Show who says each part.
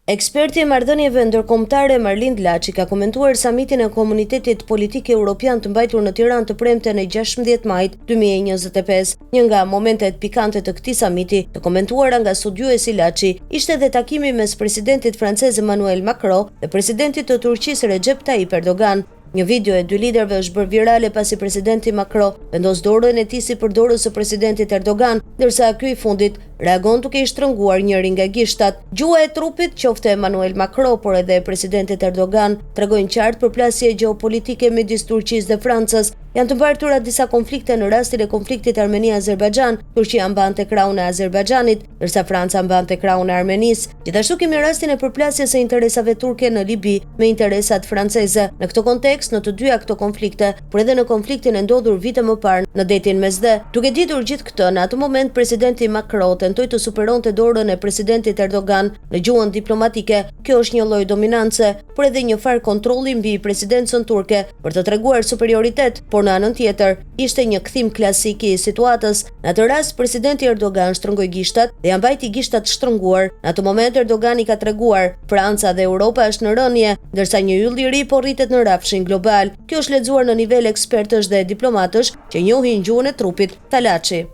Speaker 1: Eksperti i marrëdhënieve ndërkombëtare Marlind Laçi ka komentuar samitin e Komunitetit Politik Europian të mbajtur në Tiranë të premten e 16 majit 2025. Një nga momentet pikante të këtij samiti, të komentuara nga studiuesi Laçi, ishte edhe takimi mes presidentit francez Emmanuel Macron dhe presidentit të Turqisë Recep Tayyip Erdogan. Një video e dy liderëve është bërë virale pasi presidenti Macron vendos dorën e tij sipër dorës së presidentit Erdogan, ndërsa ky i fundit reagon duke i shtrënguar njërin nga gishtat. Gjuha e trupit, qoftë e Emmanuel Macron, por edhe e presidentit Erdogan, tregojnë qartë përplasje gjeopolitike midis Turqisë dhe Francës. Janë të mbartura disa konflikte në rastin e konfliktit Armeni-Azerbajxhan, Turqia mbante krahun e Azerbajxhanit, ndërsa Franca mbante krahun e Armenisë. Gjithashtu kemi rastin e përplasjes së interesave turke në Libi me interesat franceze. Në këtë kontekst, në të dyja këto konflikte, por edhe në konfliktin e ndodhur vite më parë në detin Mesdhe. Duke ditur gjithë këtë, në atë moment presidenti Macron tentoi të superonte dorën e presidentit Erdogan në gjuhën diplomatike. Kjo është një lloj dominance, por edhe një farë kontrolli mbi presidencën turke për të treguar superioritet, por në anën tjetër, ishte një kthim klasik i situatës. Në atë rast, presidenti Erdogan shtrëngoi gishtat dhe ia mbajti gishtat shtrënguar. Në atë moment Erdogan i ka treguar, Franca dhe Europa është në rënie, ndërsa një yll i ri po rritet në rrafshin global. Kjo është lexuar në nivel ekspertësh dhe diplomatësh që njohin gjuhën e trupit, tha Laçi.